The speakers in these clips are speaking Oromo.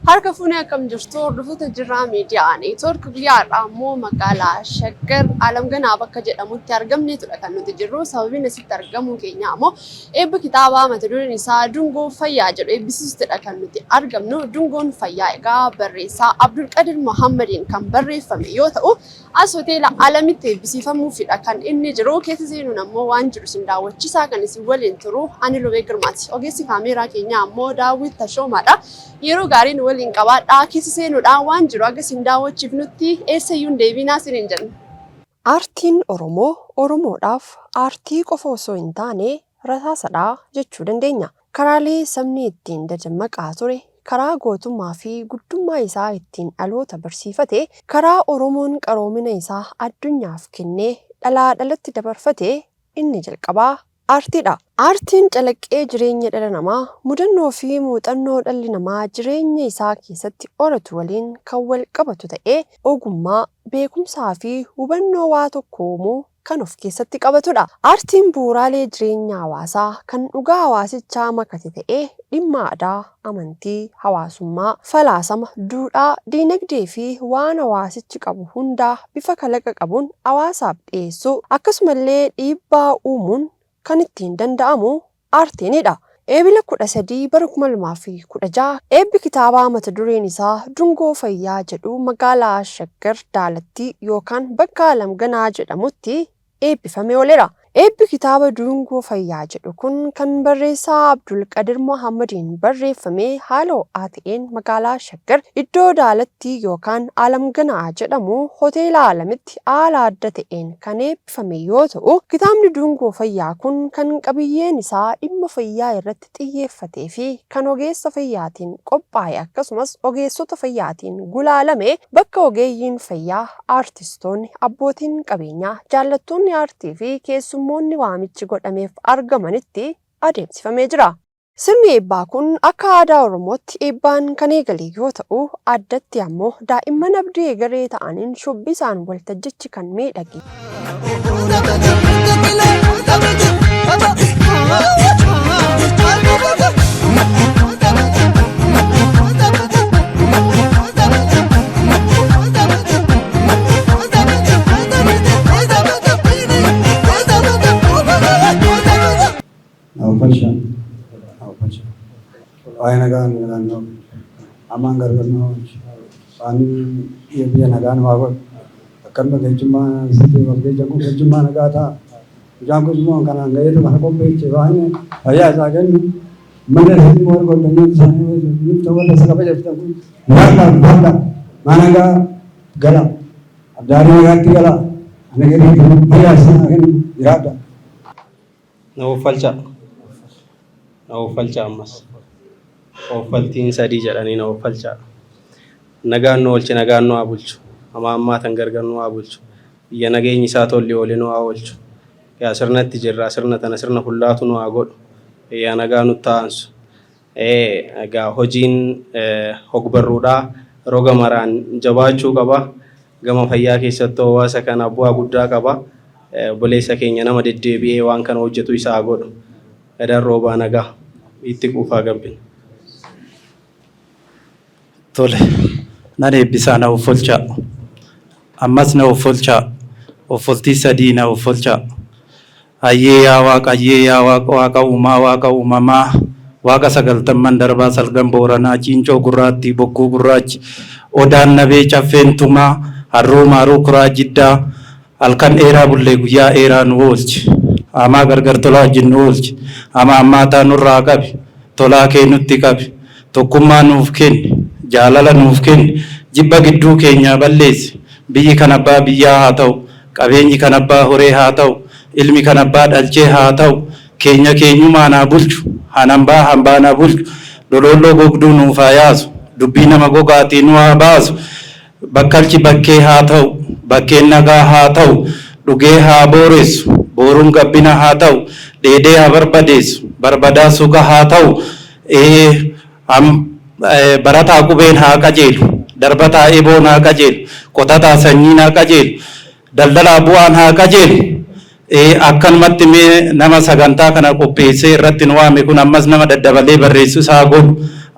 Harka fuunee akkam jirtu hordoftoota Jirraa Miidiyaa Neetwoork guyyaa har'aa immoo magaalaa Shaggar Alamganaa bakka jedhamutti argamneetudha kan nuti jirru. Sababiin asitti argamuu keenyaa immoo eebba kitaabaa mata dureen isaa Dungoo Fayyaa jedhu eebbisiisuttidha kan nuti argamnu. Dungoon Fayyaa egaa barreessaa Abdulqadir Muhammadiin kan barreeffame yoo ta'u, As hoteela Alamitti eebbisiifamuufidha kan inni jiru. Keessa seenuun ammoo waan jiru isin daawwachiisaa kan isin waliin turu ani Lubee Girmaati. Ogeessi kaameeraa keenyaa ammoo Daawwit Tashoomaadha. Yeroo gaarii nu waliin qabaadhaa. Keessa seenuudhaan waan jiru haga isin daawwachiifnutti eessayyuu hin deebiinaa isiniin jenna. Aartiin Oromoo Oromoodhaaf aartii qofa osoo hin taane rasaasadha jechuu dandeenya. Karaalee sabni ittiin dadammaqaa ture, karaa gootummaa fi guddummaa isaa ittiin dhaloota barsiifate, karaa Oromoon qaroomina isaa addunyaaf kennee dhalaa dhalatti dabarfate inni jalqabaa aartiidha. Aartiin calaqqee jireenya dhala namaa, mudannoo fi muuxannoo dhalli namaa jireenya isaa keessatti horatu waliin kan wal qabatu ta'ee ogummaa, beekumsaa fi hubannoo waa tokko uumuu kan of keessatti qabatudha. Aartiin bu'uuraalee jireenya hawaasaa kan dhugaa hawaasichaa makate ta'ee dhimma aadaa, amantii, hawaasummaa, falaasama, duudhaa, diinagdee fi waan hawaasichi qabu hundaa bifa kalaqa qabuun hawaasaaf dhiyeessuu akkasumallee dhiibbaa uumuun kan ittiin danda'amu aartiinidha. Eebila 13 bara 2016 eebbi kitaabaa mata dureen isaa Dungoo Fayyaa jedhu magaalaa Shaggar Daalattii yookaan bakka Alamganaa jedhamutti eebbifame oolera. Eebbi kitaaba Dungoo Fayyaa jedhu kun kan barreessaa Abdulqadir Mohaammadiin barreeffame haala ho'aa ta'een magaalaa Shaggar iddoo Daalattii yookaan Alamganaa jedhamu Hoteela Alamitti haala adda ta'een kan eebbifame yoo ta'u, kitaabni Dungoo Fayyaa kun kan qabiyyeen isaa dhimma fayyaa irratti xiyyeeffatee fi kan ogeessa fayyaatiin qophaa'e akkasumas ogeessota fayyaatiin gulaalame bakka ogeeyyiin fayyaa, aartistoonni, abbootiin qabeenyaa, jaallattoonni aartii fi keessummoonni waamichi godhameef argamanitti adeemsifamee jira. Sirni eebbaa kun akka aadaa Oromootti eebbaan kan eegale yoo ta'u, addatti ammoo daa'imman abdii egeree ta'aniin shubbisaan waltajjichi kan miidhage. Naufalsha. Naufalsha. Waa'ee nagaa nagaan nu hamaan gargar nu oolchu. Waan biyya biyya nagaa nu haa godhu. Akkanuma keessummaa sitti walgeessa kun keessummaa nagaa ta'a. Mucaan kun immoo kanaan ga'eetu kana qopheesse waan fayyaa isaa kennu. Mana isaanii warra godhanyoota isaanii nuuf ta'uu warra isa kabajatan kun jiraadhaa ulfaadhaa. Maa nagaa gala. Abdaarii nagaatti gala. Ana gadi fayyaa isaa kennu jiraadhaa. Na ooffalchaa. Na ooffalchaa ammas. Ooffaltiin sadii jedhanii na ooffalchaa. Nagaan nu oolche nagaan nu haa bulchu. Hamaa hammaatan gargar nu haa bulchu. Biyya nageenyi isaa tolli oole nu haa oolchu. Yaa sirnatti jirra sirna tana sirna fullaatu nu haa godhu. Yaa nagaa nutti haa aansu. Egaa hojiin hogbarruudhaa roga maraan jabaachuu qaba. Gama fayyaa keessattuu hawaasa kanaaf bu'aa guddaa qaba. Obboleessa keenya nama deddeebi'ee waan kana hojjetu isa haa godhu. Gadaan Roobaa nagaa. Itti quufaa gabbina. Tole, nan eebbisaa na offolchaa. Ammas na offolchaa. Offoltii sadii na offolchaa. Ayyee yaa Waaq ayyee yaa Waaq Waaqa uumaa Waaqa uumamaa Waaqa sagaltamman darbaa salgan Booranaa Ciincoo gurraattii bokkuu gurraachi Odaan nabee caffeen tumaa Harruu maaruu kuraa jiddaa Halkan dheeraa bullee guyyaa dheeraa nu oolchi Hamaa gargar tolaa wajjin nu oolchi Hamaa hammaataa nurraa qabi Tolaa kee nutti qabi Tokkummaa nuuf kenni Jaalala nuuf kenni Jibba gidduu keenyaa balleessi Biyyi kan abbaa biyyaa haa ta'u Qabeenyi kan abbaa horee haa ta'u, ilmi kan abbaa dhalchee haa ta'u, keenya keenyumaan haa bulchu, han hambaa hambaan haa bulchu, doloolloo gogduu nuuf haa yaasu, dubbii nama gogaatii nu haa baasu, bakkalchi bakkee haa ta'u, bakkeen nagaa haa ta'u, dhugee haa booressu, booruun gabbina haa ta'u, dheedee haa barbadeessu, barbadaa suga haa ta'u, ee, Am, Barataa qubeen haa qajeelu, darbataa eboon haa qajeelu, qotataa sanyiin haa qajeelu, Daldalaa bu'aan haa qajeelu. Akkanumatti mee nama sagantaa kana qopheessee irratti nu waame kun ammas nama daddabalee barreessus haa godhu.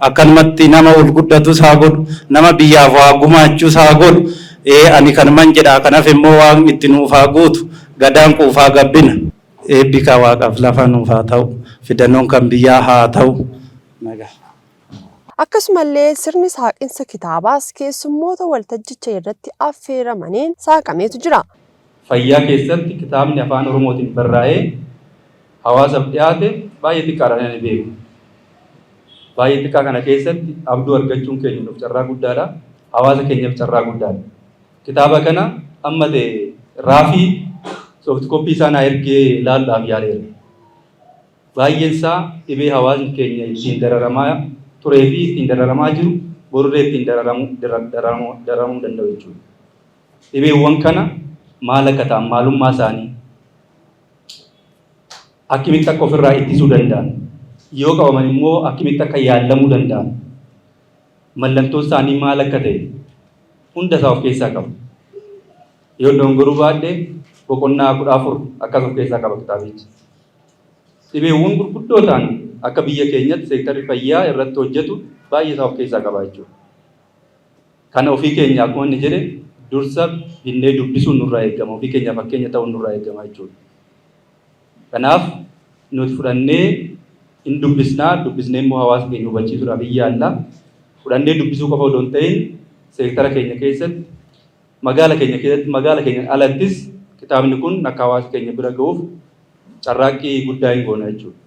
Akkanumatti nama ol guddatus haa godhu. Nama biyyaaf waa gumaachus haa godhu. Ani kanuman jedha. Kanaaf immoo Waaqni itti nuuf haa guutu. Gadaan quufaa gabbina. Eebbi kan Waaqaaf lafa nuuf haa ta'u. Fidannoon kan biyyaa haa ta'u. Nagaa. Akkasumallee sirni saaqinsa kitaabaas keessummoota waltajjicha irratti affeeramaniin saaqameetu jira. Fayyaa keessatti kitaabni Afaan Oromootiin barraa'ee hawaasaaf dhiyaate baay'ee xiqqaadha kan ani beeku. Baay'ee xiqqaa kana keessatti Abduu argachuun keenya nuuf carraa guddaadha. Hawaasa keenyaaf carraa guddaadha. Kitaaba kana amma ta'e raafii soft copy isaa naa ergee ilaaluudhaaf yaaleera. Baay'een isaa dhibee hawaasni keenya ittiin dararamaa turee fi ittiin dararamaa jiru borullee ittiin dararamuu danda'u jechuudha. Dhibeewwan kana maal akka ta'an, maalummaa isaanii, akkamitti akka ofirraa ittisuu danda'an, yoo qabaman immoo akkamitti akka yaallamuu danda'an, mallattoon isaanii maal akka ta'e hunda isaa of keessaa qaba. Yoo dogongoruu baadhe boqonnaa 14 akkas of keessaa qaba kitaabichi. Dhibeewwan gurguddoo ta'an akka biyya keenyatti seektarri fayyaa irratti hojjetu baay'ee isaa of keessaa qaba jechuudha. Kana ofii keenya akkuma inni jedhe dursa binnee dubbisuun nurraa eegama. Ofii keenya fakkeenya ta'uun nurraa eegama jechuudha. Kanaaf nuti fudhannee hin dubbisnaa, dubbisnee immoo hawaasa keenya hubachiisuudhaaf hin yaalla. Fudhannee dubbisuu qofa odoo hin ta'in seektara keenya keessatti, magaala keenya keessatti, magaala keenyaan alattis kitaabni kun akka hawaasa keenya bira ga'uuf carraaqqii guddaa hin goona jechuudha.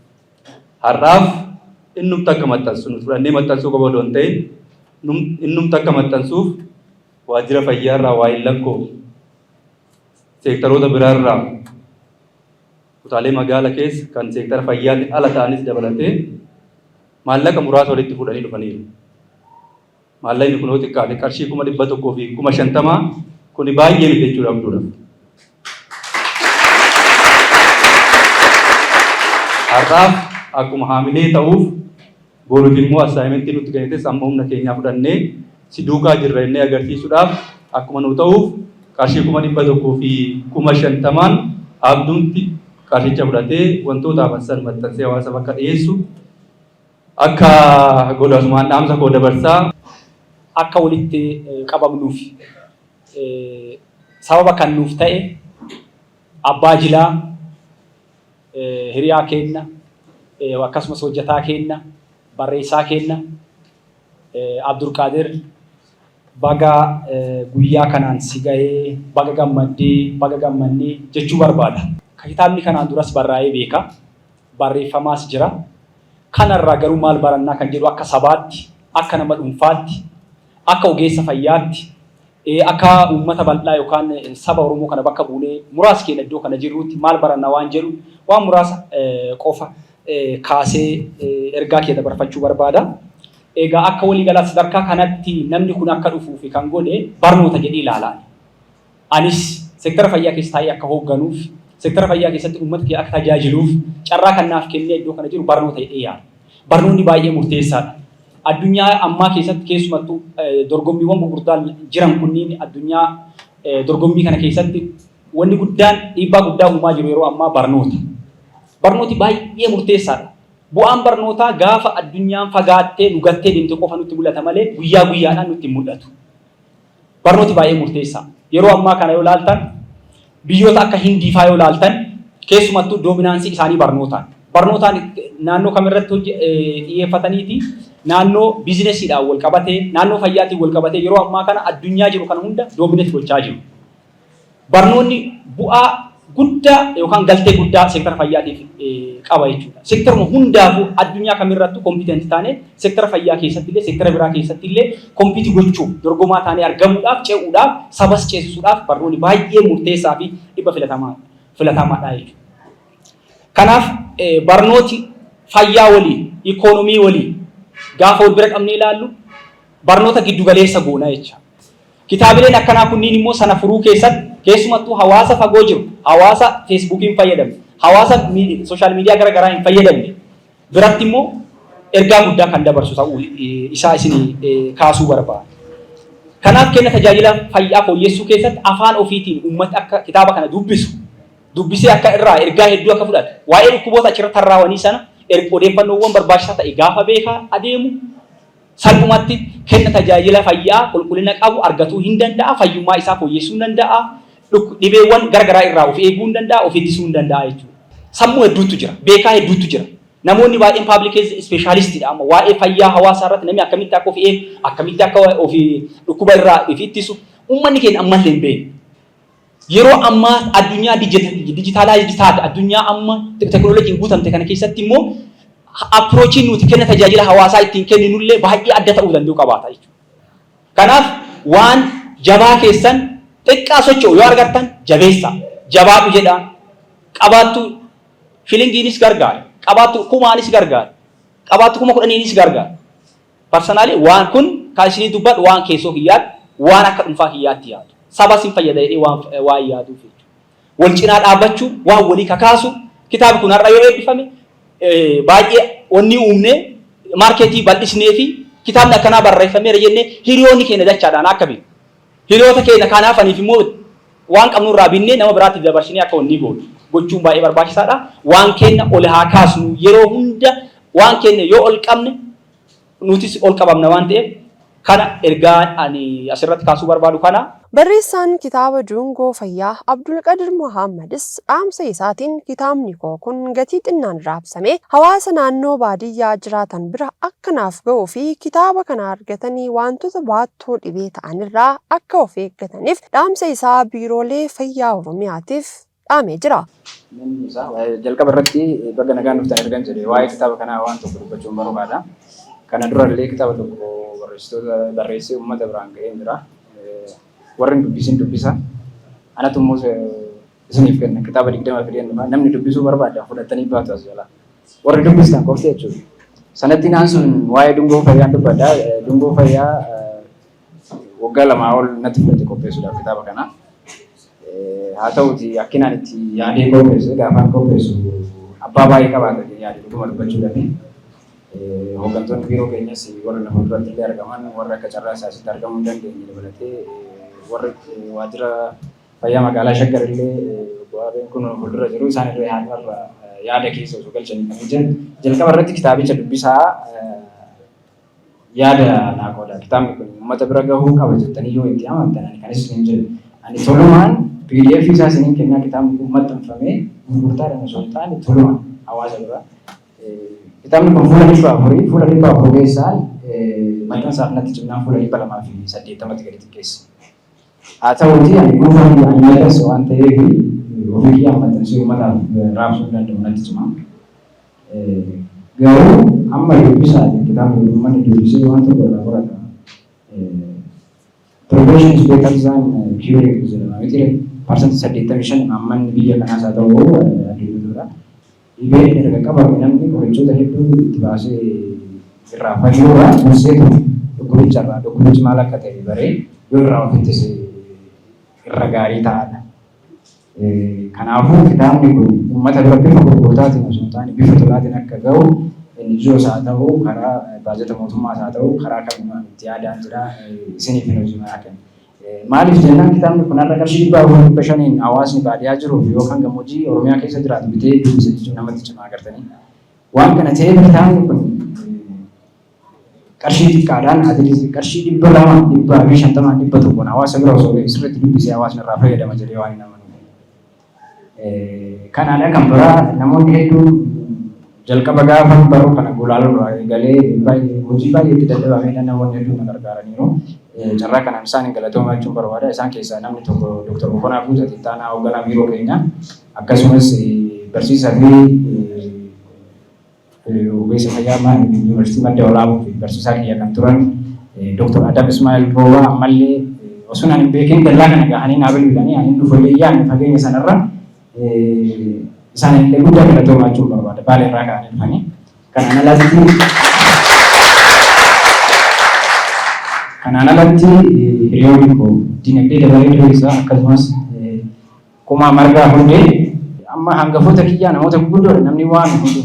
Har'aaf innumti akka maxxansu nuti fudhannee maxxansuu qofa odoo hin ta'in innumti akka maxxansuuf waajjira fayyaarraa waa hin lakkoo seektaroota biraarraa kutaalee magaala keessa kan seektara fayyaatiin ala ta'anis dabalatee maallaqa muraasa walitti fuudhanii dhufaniiru. Maallaqni kun yoo xiqqaate qarshii 150,000, kuni baay'ee miti jechuudha Abduudhaaf. Har'aaf akkuma haamilee ta'uuf, boruuf immoo assignmentii nutti kennites amma humna keenyaa fudhannee si duukaa jirra jennee agarsiisuudhaaf akkuma nu ta'uuf qarshii 150,000n Abduunti qarshicha fudhatee wantoota hafan san maxxansee hawaasaaf akka dhiyeessu akka godhu asumaan dhaamsa koo dabarsaa. Akka walitti qabamnuuf sababa kan nuuf ta'e abbaa jilaa, hiriyaa keenna, akkasumas hojjataa keenna, barreessaa keenna Abdulqaadir, baga guyyaa kanaan si gahee, baga gammaddee, baga gammannee jechuu barbaada. Kitaabni kanaan duras barraa'ee beeka. Barreeffamaas jira. Kanarraa garuu maal barannaa kan jedhu akka sabaatti, akka nama dhuunfaatti, akka ogeessa fayyaatti, akka uummata bal'aa yookaan saba Oromoo kana bakka buunee muraasa keenya iddoo kana jirruutti maal baranna waan jedhu waan muraasa qofa kaasee ergaa kee dabarfachuu barbaada. Egaa akka waliigalaa sadarkaa kanatti namni kun akka dhufuufi kan godhe barnoota jedhee ilaalaa. Anis seektara fayyaa keessa taa'ee akka hoogganuuf, seektara fayyaa keessatti uummata kiyya akka tajaajiluuf carraa kan naaf kennee iddoo kana jiru barnoota jedhee yaada. Barnoonni baay'ee murteessaadha. Addunyaa ammaa keessatti keessumattuu dorgommiiwwan gurguddaan jiran kunniin, addunyaa dorgommii kana keessatti wanni guddaan dhiibbaa guddaa uumaa jiru yeroo ammaa barnoota. Barnooti baay'ee murteessaadha. Bu'aan barnootaa gaafa addunyaan fagaattee nu gattee deemte qofa nutti mul'ata malee guyyaa guyyaadhaan nutti hin mul'atu. Barnooti baay'ee murteessaa. Yeroo ammaa kana yoo ilaaltan, biyyoota akka Hindii faa yoo ilaaltan, keessumattuu dominance isaanii barnootaan. Barnootaan naannoo kamirratti xiyyeeffataniiti? Naannoo biizinesiidhaan wal qabatee, naannoo fayyaatiin wal qabatee yeroo ammaa kana addunyaa jiru kana hunda dominate gochaa jiru. Barnoonni bu'aa guddaa yookaan galtee guddaa seektara fayyaatiif qaba jechuudha. Seektaruma hundaafuu addunyaa kamirrattuu competent taanee seektara fayyaa keessatti illee, seektara biraa keessatti illee compete gochuuf, dorgomaa taanee argamuudhaaf, ce'uudhaaf, sabas ceesisuudhaaf barnoonni baay'ee murteessaa fi dhibba filatamaadha jechuudha. Kanaaf barnooti fayyaa waliin, ikoonomii waliin gaafa wal bira qabnee ilaallu barnoota giddu galeessa goona jecha. Kitaabileen akkanaa kunniin immoo sana furuu keessatti keessumattuu hawaasa fagoo jiru, hawaasa Feesbuukii hin fayyadamne, hawaasa social media gara garaa hin fayyadamne biratti immoo ergaa guddaa kan dabarsu ta'uu isaa isin kaasuu barbaada. Kanaaf kenna tajaajila fayyaa fooyyessuu keessatti afaan ofiitiin uummati akka kitaaba kana dubbisu, dubbisee akka irraa ergaa hedduu akka fudhatu, waa'ee dhukkuboota achirratti tarraawanii sana odeeffannoowwan barbaachisaa ta'e gaafa beekaa adeemu salphumatti kenna tajaajila fayyaa qulqullina qabu argatuu hin danda'a, fayyummaa isaa fooyyessuu hin danda'a, dhibeewwan garagaraa irraa of eeguu hin danda'a, of ittisuu hin danda'a jechuudha. Sammuu hedduutu jira, beekaa hedduutu jira. Namoonni baay'een public health specialist dha amma waa'ee fayyaa hawaasaa irratti namni akkamitti akka of eegu, akkamitti akka of dhukkuba irraa of ittisu uummanni keenya ammallee hin beekne. Yeroo ammaa addunyaa digitalized taate, addunyaa amma teknooloojiin guutamte kana keessatti immoo approachiin nuti kenna tajaajila hawaasaa ittiin kenninullee baay'ee adda ta'uu danda'u qabaata jechuudha. Kanaaf waan jabaa keessan xiqqaa socho'u yoo argattan jabeessaa. Jabaadhu jedhaan qabaattu shilingiinis gargaara. Qabaattu kumaanis gargaara. Qabaattu 10,000nis gargaara. Personally waan kun kan isinii dubbadhu waan keessoo kiyyaatti, waan akka dhuunfaa kiyyaatti yaadu. Saba sin fayyada jedhee waan yaaduuf jechuudha. Wal cinaa dhaabbachuu, waan walii kakaasu, kitaabni kun har'a yoo eebbifame baay'ee wanni uumnee marketii bal'isnee fi kitaabni akkanaa barreeffameera jennee hiriyoonni keenya dachaadhaan akka binu. Hiriyoota keenya kan hafaniif immoo waan qabnu irraa binnee nama biraatti dabarsinee akka wanni goonu gochuun baay'ee barbaachisaadha. Waan keenya ol haa kaasnu. Yeroo hunda waan keenya yoo ol qabne nutis ol qabamna waan ta'eef kana ergaa ani asirratti kaasuu barbaadu kana. Barreessaan kitaaba Dungoo Fayyaa Abdulqadir Muhammadis dhaamsa isaatiin kitaabni koo kun gatii xinnaan raabsamee hawaasa naannoo baadiyyaa jiraatan bira akka naaf ga'uu fi kitaaba kana argatanii wantoota baattoo dhibee ta'anirraa akka of eeggataniif dhaamsa isaa biiroolee fayyaa Oromiyaatiif dhaamee jira. Jalqaba irratti baga nagaan dhuftan ergan jedhe waa'ee kitaaba kanaa waan tokko dubbachuun barbaada. Kana durallee kitaaba tokko barreessitoota barreessee uummata biraan ga'ee jira. Warri hin dubbisin dubbisa. Anatu immoo isiniif kenna. Kitaaba 20 fideen dhufa. Namni dubbisuu barbaada fudhatanii baatu as jalaa. Warri dubbistan qofti jechuudha. Sanatti naan sun waa'ee dungoo fayyaan dubbadha. Dungoo fayyaa waggaa 2 ol natti fudhate qopheessuudhaaf kitaaba kana. Haa ta'uti akkinaan itti yaadee qopheesse gaafaan qopheessu abbaa baay'ee qabaata yaade dhuguma dubbachuudhaaf. Hooggantoonni biiroo keenyas warra lafa duratti illee argaman, warra akka carraa isaasitti argamuu hin dandeenye dabalatee, warri waajjira fayyaa magaalaa Shaggar illee obbo Abeen kun fuuldura jiru, isaan irra har'a yaada keessa osoo galchanii kan hojjetan. Jalqaba irratti kitaabicha dubbisaa, yaada naa qooda. Kitaabni kun uummata bira gahuu qaba jettanii yoo itti amantan, ani kan isin jedhu ani tolumaan PDF isaa isiniin kennaa. Kitaabni kun maxxanfamee gurgurtaadhaan osoo hin taane tolumaan hawaasa bira. Kitaabni kun fuula 400, fuula 400 keessaa maxxansaaf natti cimnaan fuula 280tti gadi xiqqeesse. Haa ta'uutii ani dhuunfaa kiyya ani maxxanse waan ta'eef ofii kiyyaan maxxansee uummataaf raabsuu hin danda'u, natti cima. Garuu amma dubbisaatiin kitaabni kun uummanni dubbisee waan tokko irraa barata. "Prevention is better than cure" jedhama miti? 85% imaammanni biyya kanaas haa ta'u addunyaarra. Dhibeen erga qabame namni qorichoota hedduu itti baasee irraa fayyuurraa durseetu dhukkubicha irraa dhukkubichi maal akka ta'e baree yoo irraa of ittise irra gaarii ta'aadha. Kanaafuu kitaabni kun uummata bira bifa gurgurtaatiin osoo hin taane bifa tolaatiin akka gahu NGOs haa ta'u, karaa baajata mootummaas haa ta'u, karaa kamiyyuu itti yaadaan jira, isiniif hin hojii manaa kenna. Maaliif jennaan, kitaabni kun har'a qarshii 400, 500n hawaasni baadiyyaa jiruuf yookaan gammoojjii Oromiyaa keessa jiraatu bitee dubbisa jechuun namatti cimaa agartanii. Waan kana ta'eef kitaabni kun qarshii xiqqaadhaan, qarshii 200, 150, 100n hawaasa bira osoo ga'e sirriitti dubbisee hawaasni irraa fayyadama jedhee waan hin amanuuf. Kanaadha. Kan biraa namoonni hedduun jalqaba gaafa barruu kana gulaaluu irraa eegalee hojii baay'ee itti dadhabamee namoonni hedduun na gargaaraniiru. Carraa kanaan isaan galatoomaa jechuun barbaada. Isaan keessaa namni tokko Dr. Boqonaa Guutat, itti aanaa hoogganaa biiroo keenyaa, akkasumas barsiisaa fi ogeessa fayyaa Yuunivarsiitii Madda Walaabuu fi barsiisaa kiyya kan turan Dr. Adam Ismail Roobaa, ammallee osoo ani hin beekin dallaa kana gahanii naa bilbilanii ani dhufullee yaadne fageenya sanarra, isaan illee guddaa galatoomaa jechuun barbaada. Baala irraa ka'anii dhufanii. Kanaan alatti hiriyoonni koo dinagdee dabalee diriirsaa, akkasumas Kumaa Margaa Hundee, amma hangafoota kiyyaa namoota gurguddoodha namni waan hundi.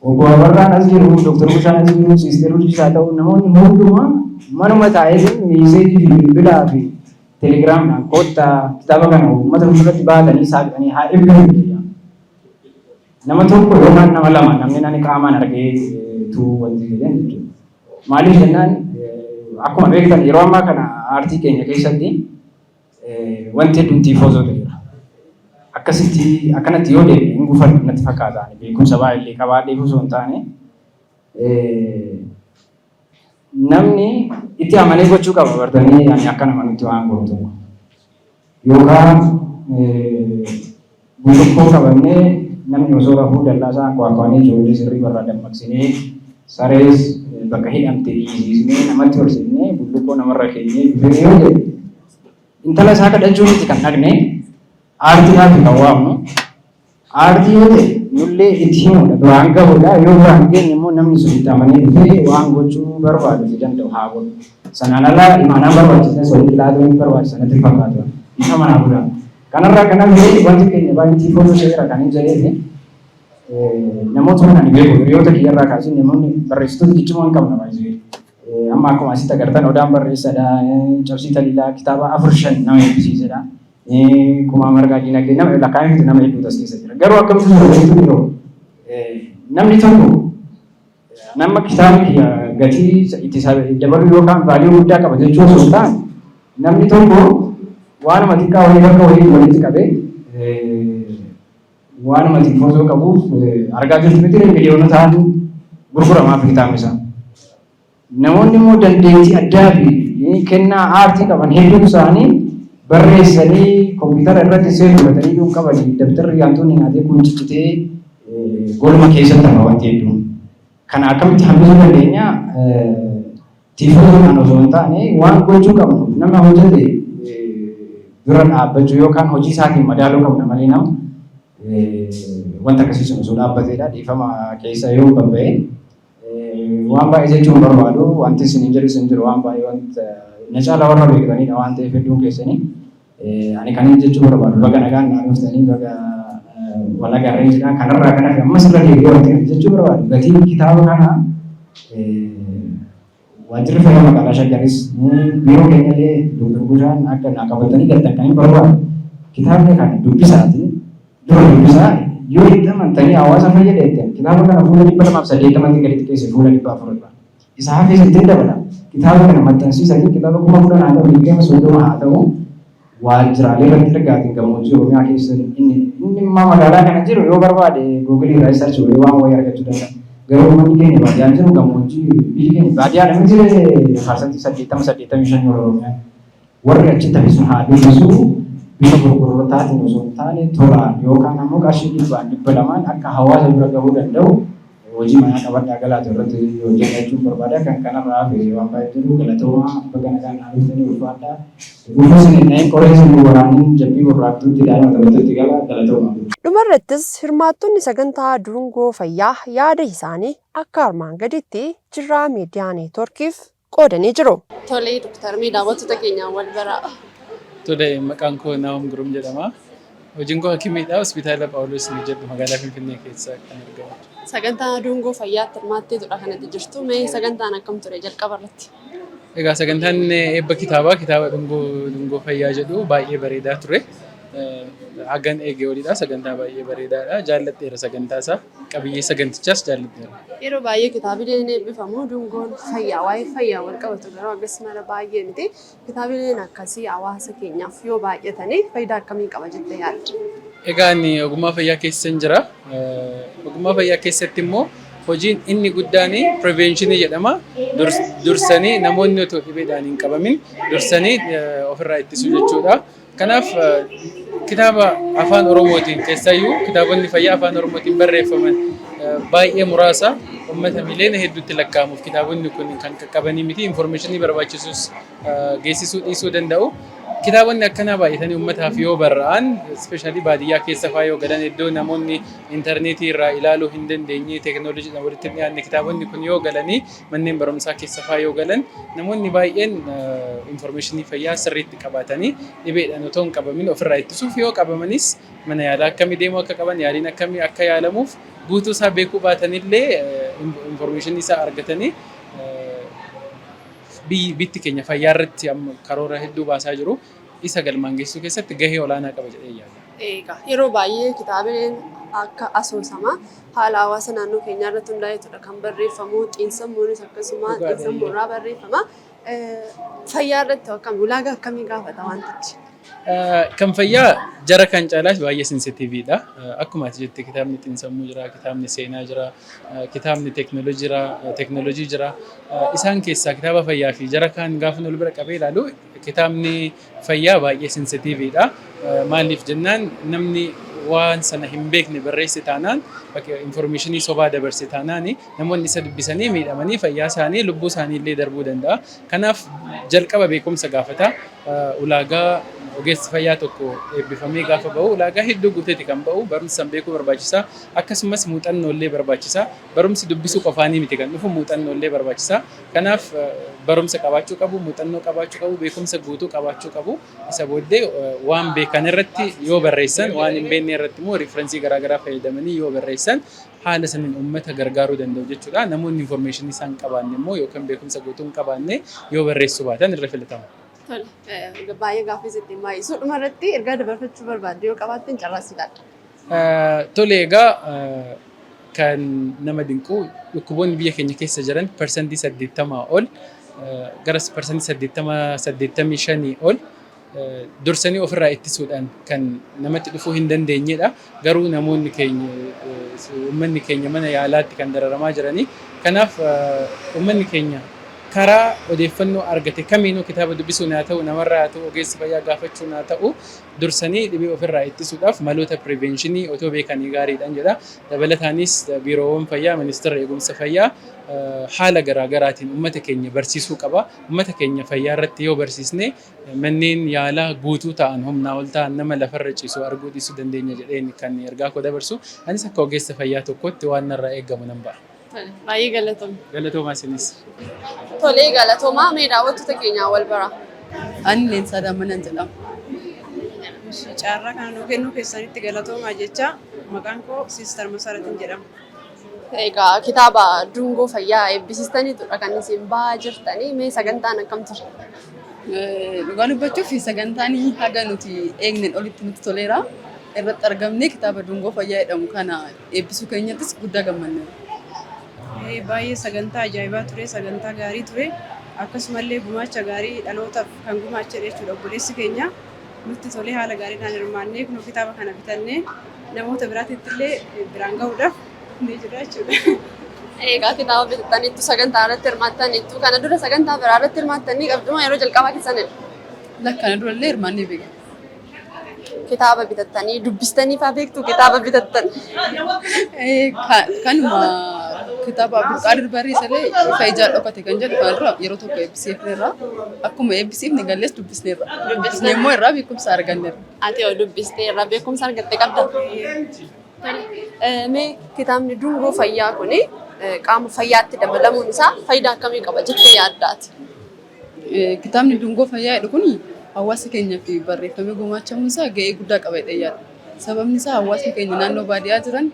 Obbo Abarraan as jiru, Dr. Bushaan as jiru, Siister Urjiis haa ta'u, namoonni hundumaa Manuma taa'ee message fi bilbilaa fi telegiraamidhaan koottaa, kitaaba kana uummata fuulduratti baatanii saaqanii haa eebbifamu. Nama tokko yookaan nama lama namni nani qaamaan argee tu wanti jedhan jechuudha. Maaliif jennaan, akkuma beektan yeroo ammaa kana aartii keenya keessatti wanti hedduun tiifoozoo ta'eera. Akkasitti akkanatti yoo deeme hin gufannu natti fakkaata. Beekumsa baay'ee qabaadheef osoo hin taane, namni itti amanee gochuu qaba bartanii ani akka nama nutti waan godhu tokko. Yookaan bullukkoo qabannee namni osoo rafuu dallaa isaa anqwaaqwaanii ijoollee sirrii barraa dammaqsinee, sarees bakka hidhamte hiisisnee, namatti horsiifnee, bullukkoo namarra keenyee dhufee yoo jedhe, intala isaa kadhachuu miti kan dhaqne, aartiidhaaf kan waamnu. Aartii yoo ta'e nullee itti himuudha, biraan gahuudha. Yoo biraan geenye immoo namni sun itti amanee dhufee waan gochuu barbaadu fi danda'u haa godhu. Sanaan ala imaanaan barbaachisan walitti laatuu hin barbaachisan natti fakkaatu. Ifa manaa godha. Kanarraa kan hafe wanti keenya baay'ee tiifoo seera kan hin jedheefi namoota ani beeku hiriyoota kiyyarraa kaasee namoonni barreessitoota ciccimoo hin qabna baay'ee. Amma akkuma asitti agartan Odaan barreessadha, Cabsii Taliilaa kitaaba afur shan nama eebbisiisedha. Kumaa Margaa Diinagdee nama lakkaa'ee nama hedduutu as keessa jira. Garuu akkamitti jira yeroo namni tokko nama kitaabni kiyya gatii itti dabaluu yookaan value guddaa qaba jechuu osoo hin taane, namni tokko waanuma xiqqaa wayii bakka wayii walitti qabee waanuma xiqqoosoo qabuuf argaa jirtu miti, miliyoonotaan gurguramaaf kitaabni isaa. Namoonni immoo dandeettii addaa fi kennaa aartii qaban hedduun isaanii barreessanii kompiitara irratti save godhatanii iyyuu hin qabani. Dabtarri hantuunni nyaatee kun ciccitee golma keessatti hafa wanti hedduun. Kana akkamitti hambisuu dandeenya? Tiifoodhaan osoo hin taane, waan gochuu qabnu nama hojjete bira dhaabbachuu yookaan hojii isaatiin madaaluu qabna malee nama wanta akkasii sun osoo dhaabbateedha. Dhiifama keessa yoo babba'e waan baay'ee jechuun barbaadu, wanti isin hin jedhu isin jiru, waan baay'ee wanta na caalaa warra beektanidha waan ta'eef hedduun keessanii. Ani kan inni jechuu barbaadu, baga nagaan naa dhuftanii, baga wal agarree jedha. Kanarraa kan hafe ammas irra deebi'ee wanti ani jechuu barbaadu, gatiin kitaaba kanaa waajjirri fayyaa magaalaa Shaggaris, biiroo keenyallee Dooktar Bushaan akka naa qabatanii galtan kan hin barbaadu. Kitaabni kana dubbisaatiin dura dubbisaa, yoo itti amantanii hawaasa fayyada jettan, kitaaba kana fuula 280tti gaditti keessa fuula 400 irraa. Isa hafes ittiin dabala. Kitaaba kana maxxansiisanii kitaaba 10,000 haa ta'u, 20, 30 haa ta'u, waajjiraalee irratti ergaatiin gammoojjii Oromiyaa keessa inni immoo magaalaa kana jiru yoo barbaade Google irraa search godhee waan wayii argachuu danda'a. Garuu uummanni keenya baadiyyaan jiru, gammoojjii biyyi keenya baadiyyaadha miti, 80% 85 Oromiyaa. Warri achitti hafe sun haa dubbisu, bifa gurgurtaatiin osoo hin taane tolaan yookaan ammoo qarshii 100n 200n akka hawaasa bira gahuu danda'u hojii manaa qabadhaa galaatu irratti hojjedha jechuun barbaada. Kan kanarraa hafe waan baay'ee jedhu, galatoomaa, baga nagaan naa dhuftanii, ulfaadhaa. Gufuu isin hin dhahin, qoree isin waraanin, jabbii borraattuutti daa'ima taphattutti gala, galatoomaa. Dhumarrattis hirmaattonni sagantaa Dungoo Fayyaa yaada isaanii akka armaan gaditti Jirraa Miidiyaa Neetwoorkiif qoodanii jiru. Tolee, Dooktar, mee daawwattoota keenyaan wal baraa. Tole, maqaan koo Naahom Girum jedhama. Hojiin koo hakimiidha. Hospitaala Phaawulos ni jedhu magaalaa Finfinnee keessa kan argamu. Sagantaa Dungoo Fayyaatti hirmaatteetudha kanatti jirtu. Mee sagantaan akkam ture jalqaba irratti? Egaa sagantaan eebba kitaabaa, kitaaba Dungoo Fayyaa jedhu baay'ee bareedaa ture. Hagan eegee oliidha. Sagantaa baay'ee bareedaadha. Jaalladheera sagantaa isaa. Qabiyyee sagantichaas jaalladheera. Yeroo baay'ee kitaabileen eebbifamu dungoon fayyaa waa'ee fayyaa wal qabatu garuu akkas mara baay'ee miti. Kitaabileen akkasii hawaasa keenyaaf yoo baay'atanii faayidaa akkamii qaba jettee yaadda? Egaa ani ogummaa fayyaa keessan jira. Ogummaa fayyaa keessatti immoo hojiin inni guddaan prevention jedhama. Dursanii namoonni otoo dhibeedhaan hin qabamin dursanii ofirraa ittisuu jechuudha. Kanaaf kitaaba afaan Oromootiin, keessayyuu kitaabonni fayyaa afaan Oromootiin barreeffaman baay'ee muraasa. Uummata miliyoona hedduutti lakkaa'amuuf kitaabonni kun kan qaqqabanii miti, information barbaachisus geessisuu dhiisuu danda'u. Kitaabonni akkanaa baay'atanii uummataaf yoo barra'an, especially baadiyyaa keessa fa'aa yoo galan, iddoo namoonni intarneetii irraa ilaaluu hin dandeenye, teekinooloojiidhaan walitti hin dhiyaanne, kitaabonni kun yoo galanii manneen barumsaa keessa fa'aa yoo galan, namoonni baay'een information fayyaa sirriitti qabaatanii dhibeedhaan otoo hin qabamin ofirraa ittisuuf, yoo qabamanis mana yaalaa akkamii deemuu akka qaban, yaaliin akkamii akka yaalamuuf guutuu isaa beekuu baatanillee information isaa argatanii Biyyi bitti keenya fayyaa irratti amma karoora hedduu baasaa jiru isa galmaan geessisuu keessatti gahee olaanaa qaba jedhee yaada. Egaa yeroo baay'ee kitaabileen akka asoosamaa haala hawaasa naannoo keenyaa irratti hundaa'eetudha kan barreeffamu. Xiinsammuunis akkasuma xiinsammuu irraa barreeffama. Fayyaa irratti akkam ulaagaa akkamii gaafata wantichi? Kan fayyaa jara kan caalaas baay'ee sensitiiviidha. Akkuma ati jette kitaabni xiinsammuu jira, kitaabni seenaa jira, kitaabni teeknooloojii jira, teeknooloojii jira. Isaan keessaa kitaaba fayyaa fi jara kaan gaafa wal bira qabee ilaalu kitaabni fayyaa baay'ee sensitiiviidha. Maaliif jennaan, namni waan sana hin beekne barreesse taanaan, information sobaa dabarse taanaan, namoonni isa dubbisanii miidhamanii fayyaa isaanii, lubbuu isaanii illee darbuu danda'a. Kanaaf jalqaba beekumsa gaafata. Ulaagaa ogeessi fayyaa tokko eebbifamee gaafa bahu ulaagaa hedduu guuteeti kan bahu. Barumsa san beekuu barbaachisa. Akkasumas muuxannoo illee barbaachisa. Barumsi dubbisuu qofaanii miti kan dhufu, muuxannoo illee barbaachisa. Kanaaf barumsa qabaachuu qabu, muuxannoo qabaachuu qabu, beekumsa guutuu qabaachuu qabu. Isa booddee waan beekan irratti yoo barreessan, waan hin beekne irratti immoo reference garaagaraa fayyadamanii yoo barreessan, haala saniin uummata gargaaruu danda'u jechuudha. Namoonni information isaan qabaanne immoo yookaan beekumsa guutuu hin qabaanne yoo barreessuu baatan irra filatama. Tole, baay'ee gaaffii sitti hin baay'isu. Dhuma irratti ergaa dabarfachuu barbaadde yoo qabaatte carraa si laadha. Tole, egaa kan nama dinqu dhukkuboonni biyya keenya keessa jiran 80% ol, gara 80, 85 ol dursanii ofirraa ittisuudhaan kan namatti dhufuu hin dandeenyedha. Garuu namoonni keenya, uummanni keenya mana yaalaatti kan dararamaa jiranii. Kanaaf uummanni keenya karaa odeeffannoo argate kamiinuu, kitaaba dubbisuun haa ta'u, namarraa haa ta'u, ogeessa fayyaa gaafachuun haa ta'u, dursanii dhibee ofirraa ittisuudhaaf maloota prevention otoo beekanii gaariidhaan jedha. Dabalataanis biiroowwan fayyaa, ministeera eegumsa fayyaa haala garaagaraatiin uummata keenya barsiisuu qaba. Uummata keenya fayyaa irratti yoo barsiisne, manneen yaalaa guutuu ta'an, humnaa ol ta'an, nama lafarra ciisu arguu dhiisuu dandeenya jedheen kan ergaa koo dabarsu. Anis akka ogeessa fayyaa tokkotti waan narraa eegamu nan ba'a. Baay'ee galatoomi. Galatoomaa isinis. Tolee, galatoomaa. Mee daawwattoota keenyaa wal bara. Ani Leensaa Daammanaan jedhama. Carraa kana nuu kennuu keessanitti galatoomaa jecha. Maqaan koo Siistar Masaratiin jedhama. Egaa kitaaba Dungoo Fayyaa eebbisiistaniitudha kan isin bahaa jirtanii. Mee sagantaan akkam ture? Dhugaa dubbachuuf sagantaan haga nuti eegneen olitti nutti toleera. Irratti argamnee kitaaba Dungoo Fayyaa jedhamu kana eebbisuu keenyattis guddaa gammanneera. Baay'ee sagantaa ajaa'ibaa ture, sagantaa gaarii ture. Akkasumallee gumaacha gaarii dhalootaaf kan gumaachedha jechuudha obboleessi keenya. Nutti tolee, haala gaariidhaan hirmaannee kunoo kitaaba kana bitannee namoota biraatitti illee biraan gahuudhaaf ni jira jechuudha. Egaa kitaaba bitattaniittu, sagantaa irratti hirmaattaniittu. Kana dura sagantaa biraa irratti hirmaattanii qabdu moo yeroo jalqabaa keessanidha? Lakkana durallee hirmaannee beekna. Kitaaba bitattanii dubbistanii faa beektu kitaaba bitattan? Kanuma kitaaba Abdulqaadir barreessallee "Ifa Ijaa Dhokate" kan jedhu kana dura yeroo tokko eebbisiifneerra. Akkuma eebbisiifne gallees dubbisneerra. Dubbisnee immoo irraa beekumsa arganneerra. Ati yoo dubbistee irraa beekumsa argatte qabda? Mee kitaabni Dungoo Fayyaa kuni qaama fayyaatti dabalamuun isaa faayidaa akkamii qaba jettee yaaddaati? Kitaabni Dungoo Fayyaa jedhu kun hawaasa keenyaaf barreeffamee gumaachamuun isaa gahee guddaa qaba jedhee yaada. Sababni isaa hawaasni keenya naannoo baadiyyaa jiran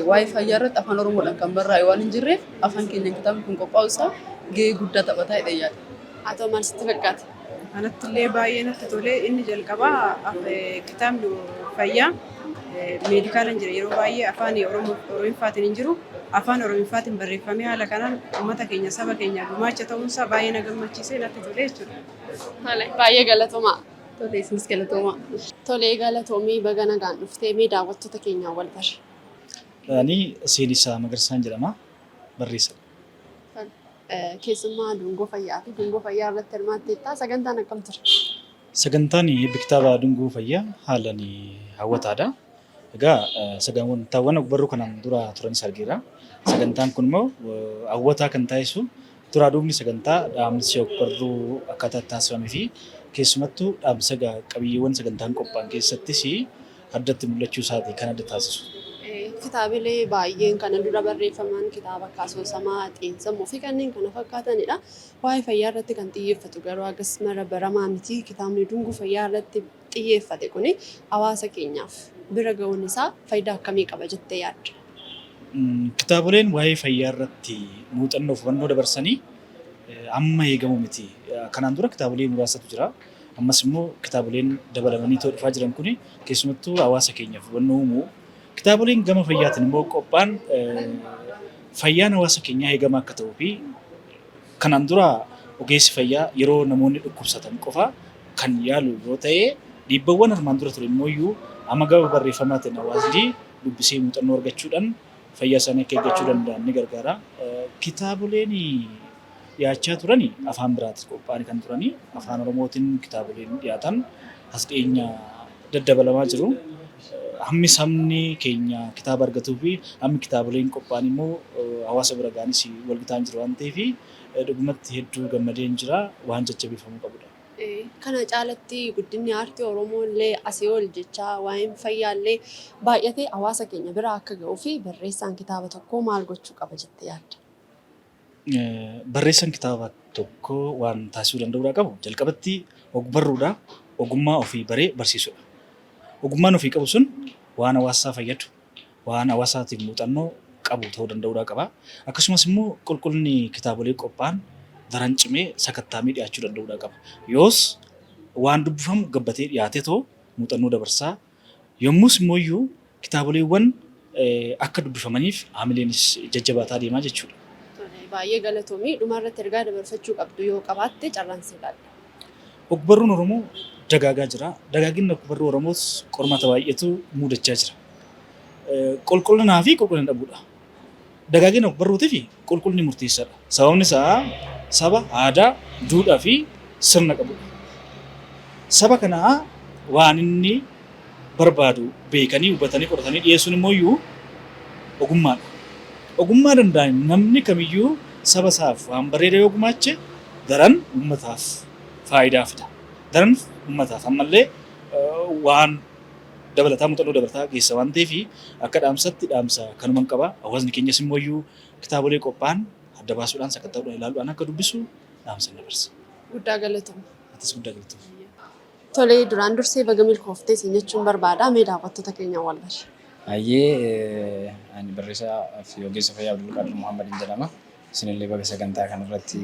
waa'ee fayyaa irratti afaan Oromoodhaan kan barraa'e waan hin jirreef, afaan keenyaan kitaabni kun qophaa'u isaa gahee guddaa taphataa jedhee yaada. Haa ta'u, maal sitti fakkaata? Anatti illee baay'ee natti tole. Inni jalqabaa kitaabni fayyaa meedikaalaan jira, yeroo baay'ee afaan Oromoo Oromiffaatiin hin jiru. Afaan Oromiffaatiin barreeffamee haala kanaan uummata keenya, saba keenya gumaacha ta'uunsaa baay'ee na gammachiisee natti tole jechuudha. Tole, baay'ee galatoomaa. Tole, isinis galatoomaa. Tolee, galatoomii, baga nagaan dhuftee. Mee daawwattoota keenyaan wal bari. Ani Seenessaa Magarsaan jedhama. Barreessadha. Keessummaa Dungoo Fayyaa fi Dungoo Fayyaa irratti hirmaatteetta. Sagantaan akkam ture? Sagantaan eebbi kitaaba Dungoo Fayyaa haalaan hawwataadha. Egaa sagantaawwan ogbarruu kanaan dura turanis argeera. Sagantaan kun immoo hawwataa kan taasisu duraa duubni sagantaa, dhaamsi ogbarruu akkaataa itti taasifamee fi keessumattuu dhaamsa qabiyyeewwan sagantaan qophaa'an keessattis addatti mul'achuu isaati kan adda taasisu. Kitaabilee baay'een kana dura barreeffaman kitaaba akka asoosamaa, xiinsammuu fi kanneen kana fakkaatanidha. Waa'ee fayyaa irratti kan xiyyeeffatu garuu hagas mara baramaa miti. Kitaabni Dungoo Fayyaa irratti xiyyeeffate kuni hawaasa keenyaaf bira ga'uun isaa faayidaa akkamii qaba jettee yaadda? Kitaaboleen waa'ee fayyaa irratti muuxannoo fi hubannoo dabarsanii Amma eegamu miti. Kanaan dura kitaabolee muraasatu jira. Ammas immoo kitaaboleen dabalamanii too dhufaa jiran kuni keessumattuu hawaasa keenyaaf hubannoo uumuu. Kitaaboleen gama fayyaatiin immoo qophaa'an fayyaan hawaasa keenyaa eegamaa akka ta'uu fi kanaan dura ogeessi fayyaa yeroo namoonni dhukkubsatan qofa kan yaalu yoo ta'e, dhiibbawwan armaan dura ture immoo iyyuu amma gama barreeffamaatiin hawaasni dubbisee muuxannoo argachuudhaan fayyaa isaanii akka eeggachuu danda'an ni gargaara. Kitaaboleen dhiyaachaa turan afaan biraatiin qophaa'anii kan turanii afaan Oromootiin kitaaboleen dhiyaatan as dhiyeenya daddabalamaa jiru. Hammi sabni keenya kitaaba argatuu fi hammi kitaaboleen qophaa'an immoo hawaasa bira ga'anis wal gitaa hin jiru waan ta'eef dhugumatti hedduu gammadeen jira, waan jajjabeeffamuu qabudha. Kana caalatti guddinni aartii Oromoo illee asii ol jechaa waa'een fayyaa illee baay'atee hawaasa keenya bira akka ga'uu fi barreessaan kitaaba tokkoo maal gochuu qaba jettee yaadda? Barreessaan kitaaba tokkoo waan taasisuu danda'uudhaa qabu jalqabatti ogbarruudhaa ogummaa ofii baree barsiisuudha. Ogummaan ofii qabu sun waan hawaasasaa fayyadu, waan hawaasaatiif muuxannoo qabu ta'uu danda'uudhaa qaba. Akkasumas immoo qulqullinni kitaabolee qophaa'an daran cimee sakatta'amee dhiyaachuu danda'uudhaa qaba. Yoos waan dubbifamu gabbatee dhiyaatee too muuxannoo dabarsaa Yommus immoo iyyuu kitaaboleewwan akka dubbifamaniif haamileenis jajjabaataa deema jechuudha. Tole, baay'ee galatoomi. Dhuma irratti ergaa dabarfachuu qabdu yoo qabaatte carraan siif laadha. Ogbarruun Oromoo dagaagaa jira. Dagaaginni ogbarruu Oromoos qormaata baay'eetu muudachaa jira. Qulqullinaa fi qulqullina dhabuudha. Dagaagina ogbarruutiif qulqullinni murteessaadha. Sababni isaa saba aadaa, duudhaa fi sirna qabudha. Saba kana waan inni barbaadu beekanii, hubatanii, qoratanii dhiyeessuun immoo iyyuu ogummaadha. Ogummaa danda'an namni kamiyyuu saba isaaf waan bareeda yoo gumaache daran uummataaf faayidaa fida. Daran uummataaf ammallee waan dabalataa muuxannoo dabalataa geessa waan ta'eef akka dhaamsatti dhaamsa kanuman qaba. Hawaasni keenyas immoo iyyuu kitaabolee qophaa'an adda baasuudhaan sakatta'uudhaan ilaaluudhaan akka dubbisu dhaamsa dabarsa. Guddaa galatoomi. Atis guddaa galatoomi. Tolee, duraan dursee baga milkooftee siin jechuun barbaada. Mee daawwattoota keenyaan wal bari. Hayyee, ani barreessaa fi ogeessa fayyaa Abdulqaadir Muhammadin jedhama. Isinillee baga sagantaa kanarratti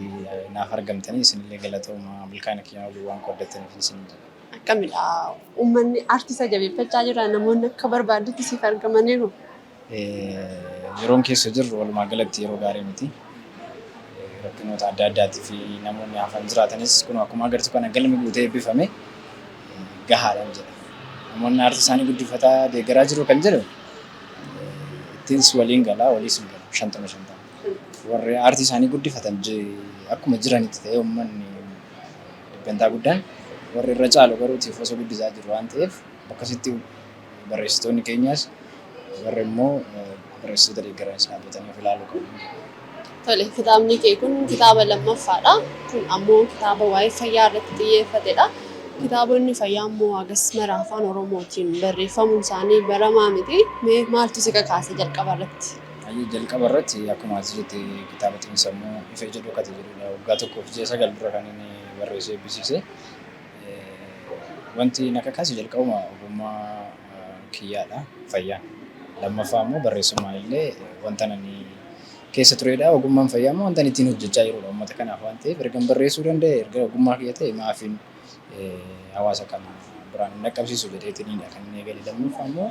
naaf argamtanii, isinillee galatooma, milkaa'ina keenya waliin waan qooddattaniif isin jedha. Akkamidha? Uummanni aartii isaa jabeeffachaa jira. Namoonni akka barbaaddutti siif argamaniiru. Yeroon keessa jirru walumaa galatti yeroo gaarii miti. Rakkinoota adda addaatii fi namoonni hafan jiraatanis kun akkuma agartu kana galmi guutee eebbifame gahaadhaan jedha. Namoonni aartii isaanii guddifataa deeggaraa jiru kan jedhu ittiins waliin galaa, waliis hin galu, 50 50. Warri aartii isaanii guddifatan akkuma jiranitti ta'ee, uummanni dhibbentaa guddaan, warri irra caalu garuu tiifosoo guddisaa jiru waan ta'eef, akkasitti barreessitoonni keenyas warri immoo barreessitoota deeggaranis dhaabbatanii of ilaaluu qabu. Tole, kitaabni kee kun kitaaba lammaffaadha. Kun ammoo kitaaba waa'ee fayyaa irratti xiyyeeffatedha. Kitaabonni fayyaa immoo hagas mara afaan Oromootiin barreeffamuun isaanii baramaa miti. Mee maaltu si kakaase jalqaba irratti? Hayyee, jalqaba irratti akkuma ati jette kitaaba xiinsammuu Ifa Ija Dhokate jedhudha. Waggaa 1 fi ji'a 9 dura kan inni barreessee eebbisiise. Wanti na kakaase jalqabuma ogummaa kiyyaadha, fayyaan. Lammaffaa immoo barreessummaan illee wanta ani keessa turedha. Ogummaan fayyaa immoo wanta ani ittiin hojjechaa jirudha uummata kanaaf waan ta'eef, erga barreessuu danda'e, erga ogummaa kiyya ta'e, maafiin hawaasa kana biraan hin dhaqqabsiisu jedheetiniidha kan inni eegale. Lammaffaa immoo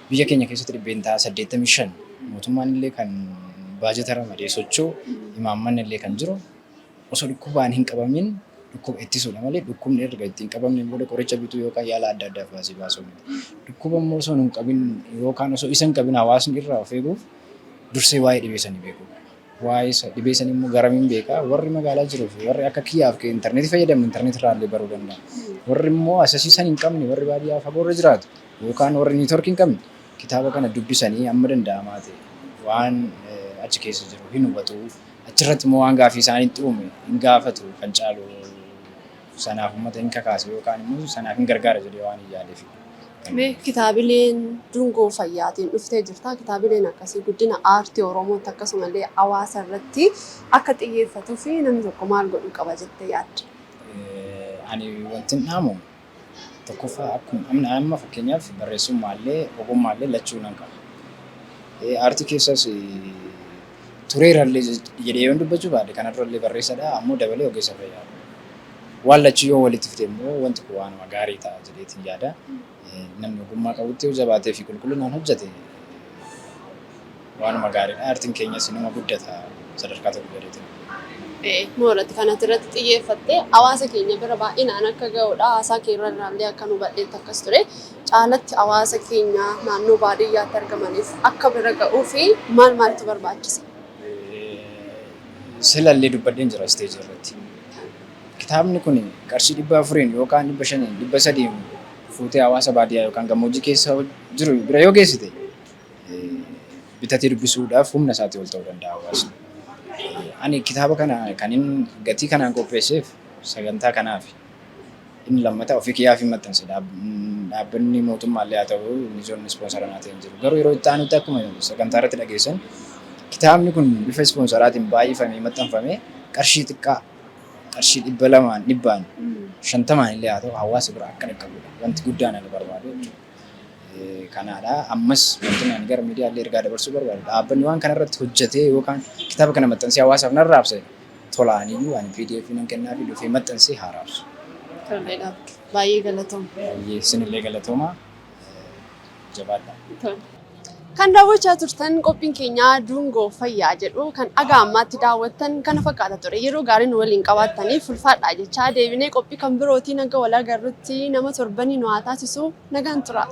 biyya keenya keessatti 85% mootummaan illee kan baajata ramadee socho'u, imaammanni illee kan jiru osoo dhukkubaan hin qabamin dhukkuba ittisuudha malee dhukkubni erga ittiin qabamne booda qoricha bituu yookaan yaala adda addaaf baasii baasuu miti. Dhukkuba immoo osoo hin qabin yookaan osoo isa hin qabin hawaasni irraa of eeguuf dursee waa'ee dhibee sanii beekuu qaba. Waa'ee dhibee sanii immoo garamiin beekaa? Warri magaalaa jiruu fi warri akka kiyyaaf intarneetii fayyadamnu intarneetii irraa illee baruu danda'a. Warri immoo asasii san hin qabne, warri baadiyyaa fagoorra jiraatu yookaan warri neetworkii hin qabne, kitaaba kana dubbisanii amma danda'amaa ta'e waan achi keessa jiru hin hubatu. Achirratti immoo waan gaafii isaanitti uume hin gaafatu, kan caalu sanaaf uummata hin kakaasa yookaan immoo sanaaf hin gargaara jedhee waan hin yaadeef. Mee kitaabileen dungoo fayyaatiin dhuftee jirta. Kitaabileen akkasii guddina aartii Oromootti akkasumallee hawaasa irratti akka xiyyeeffatuu fi namni tokko maal godhuu qaba jettee yaadda? Ani wanti hin dhaamu tokkoffaa, akkuma amma fakkeenyaaf barreessummaallee ogummaallee lachuu nan qaba. Aartii keessas Tureerallee jedhee yoon dubbachuu baadhe kana durallee barreessadha ammoo dabalee ogeessa fayyaadha. Waan lachuu yoo walitti fide immoo wanti kun waanuma gaarii ta'a jedheetiin yaada. Namni ogummaa qabutti yoo jabaatee fi qulqullinaan hojjete waanuma gaariidha. Aartiin keenyas inuma guddata sadarkaa tokko jedheetiin. Mooratti kanatti irratti xiyyeeffattee hawaasa keenya bira baay'inaan akka ga'udha. Haasaa kee irra ilaallee akka nu hubadheetti akkas ture. Caalatti hawaasa keenya naannoo baadiyyaatti argamaniif akka bira ga'uu fi maal maaltu barbaachisa? Silallee dubbadheen jira isteejii irratti. Kitaabni kun qarshii 400n yookaan 500n 300n fuutee hawaasa baadiyyaa yookaan gammoojjii keessa jiru bira yoo geessite bitatee dubbisuudhaaf humna isaatii ol ta'uu danda'a hawaasni. Ani kitaaba kana kanin gatii kanaan qopheesseef sagantaa kanaafi. Inni lammataa ofii kiyyaaf hin maxxanse. Dhaabbanni mootummaallee haa ta'u mijoonni ispoonsara naa ta'e hin jiru. Garuu yeroo itti aanutti akkuma sagantaa irratti dhageessan kitaabni kun bifa ispoonsaraatiin baay'ifamee maxxanfamee qarshii xiqqaa qarshii 200n 100n 50n illee haa ta'u hawaasa bira akka dhaqqabudha. Wanti guddaan ani barbaadu jechuudha. Kanaadha. Ammas wanti ani gara miidiyaallee ergaa dabarsuu barbaadu dhaabbanni waan kana irratti hojjetee yookaan kitaaba kana maxxansee hawaasaaf nan raabse tolaaniyyuu ani PDF nan kennaafi dhufee maxxansee haa raabsu. Toleedha. Baay'ee galatooma. Baay'ee isinillee galatooma. Jabaadhaa. Tole. Kan daawwachaa turtan qophiin keenya Dungoo Fayyaa jedhu kan dhagaa ammaatti daawwattan kana fakkaata ture. Yeroo gaarii nu waliin qabaattaniif ulfaadhaa jechaa deebinee qophii kan birootiin hanga wal agarrutti nama torbanii nu haa taasisu nagaan tura.